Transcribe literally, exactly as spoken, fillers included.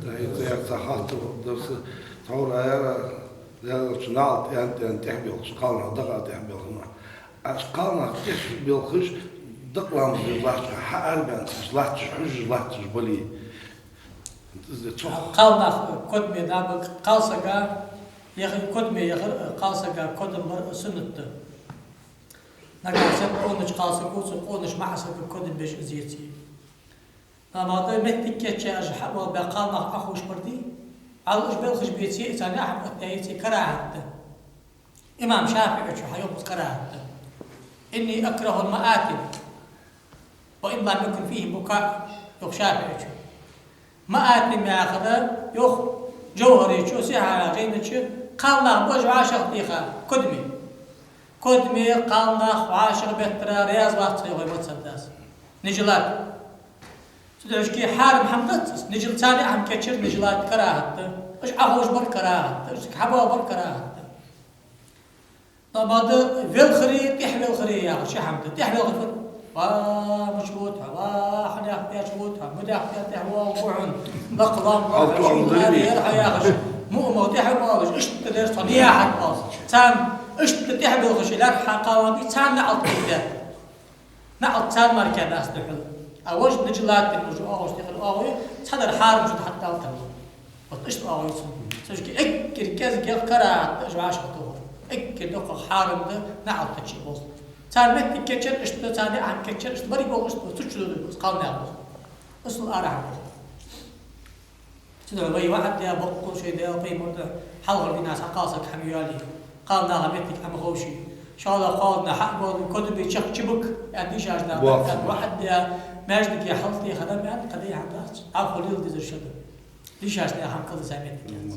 Да, из цхьа хаттар да са, тхьовра аьлар, аьлар, цу наӀалт тӀа, тӀа тӀехбелхаш, кхалнах дӀа-хьа тӀехбелхаш. Аш кхалнах тӀехбелхаш, дакъа ламаз деш латтача, хьаарабаьнна латташ, хьожаш латташ бале. Цох. Кхалнах кодаме да ба, кхалсага яха-, кодаме яхар, кхалсага кодам бар суннат да. Нагахьа санна къонача кхалсаго цу къонача маӀа сага кодам беш из еце. Амма да моттиг кийчъяь, уж хьавоалабаь кхалнах Ӏоховшабар дий, Ӏа уж белхаш беце, царна хьа оттаяь еце карахьат да. Имам ШафиӀийс хьайоах из карахьат да. «إني أكره المآثم وإن لم يكن فيه بكاء», йоах ШафиӀийс. МаӀатим яхар, йоах Жовхьарийс, сихьара жайна чу, кхалнах ба уж вӀашагӀтеха, кодаме. Кодаме кхалнах вӀашагӀбеттара раьза вац, йоах вай мазхӀаб дас. Нижа латт. Цудухьа хьарам хӀама дац из, нижа латт, царна хӀама кийчъяр нижа латт карахьат да, уж Ӏоховшабар карахьат да, уж хьабоалабар карахьат да. Амма да велхари, тӀехвелхари яхар ши хӀама да. ТӀехвелхар фуд? «Ва, мича вут хьо, ва, хьанех беш вут хьо, мудех беш тӀехвоал бу хьона, лакха лам бу хьона, шийна аре яр хьо», яхаш, муъма тӀехвоалаш, иштта деш, цхьа нехьат оалаш. Царна иштта тӀехбелхаш лаьрхӀа хьакхаван бий, царна наӀалт кхийттад. НаӀалт царна мара кхы дац духьал. А вож нижа латтар, вож оагӀув тӀехьа оагӀув, цхьадар хьарам шу хьатта алтан. Вот иштта оагӀув цун. Цуьнга эггара кӀезигагӀа карахьат да уж вӀашагӀтохар. Эггара дукхагӀа хьарам да наӀалт чу болх. Царна моттиг кийчъяр иштта, царна хӀама кийчъяр иштта, барриг болх иштта, цу чу додур кхалнах болх. Асл арахьа болх. Цудухьа вай ваӀад де, боккъал шоай Даьла пайхамара хьалхара дийнахьа цхьа кхалсаг хьа ма йоалае, кхалнаха моттиг хьа ма ховший. ШоллагӀа кхалнах хьа а боале, кодаме чакх чубук, аьнна дийшача наха боккъал ваӀад де, маьждиге хьалтӀехьа хьадам аьнна, кхы дий хӀама дац. Ӏа хьо леладе дезар шоана. Дийшача наха хӀама кхалсага моттиг яц.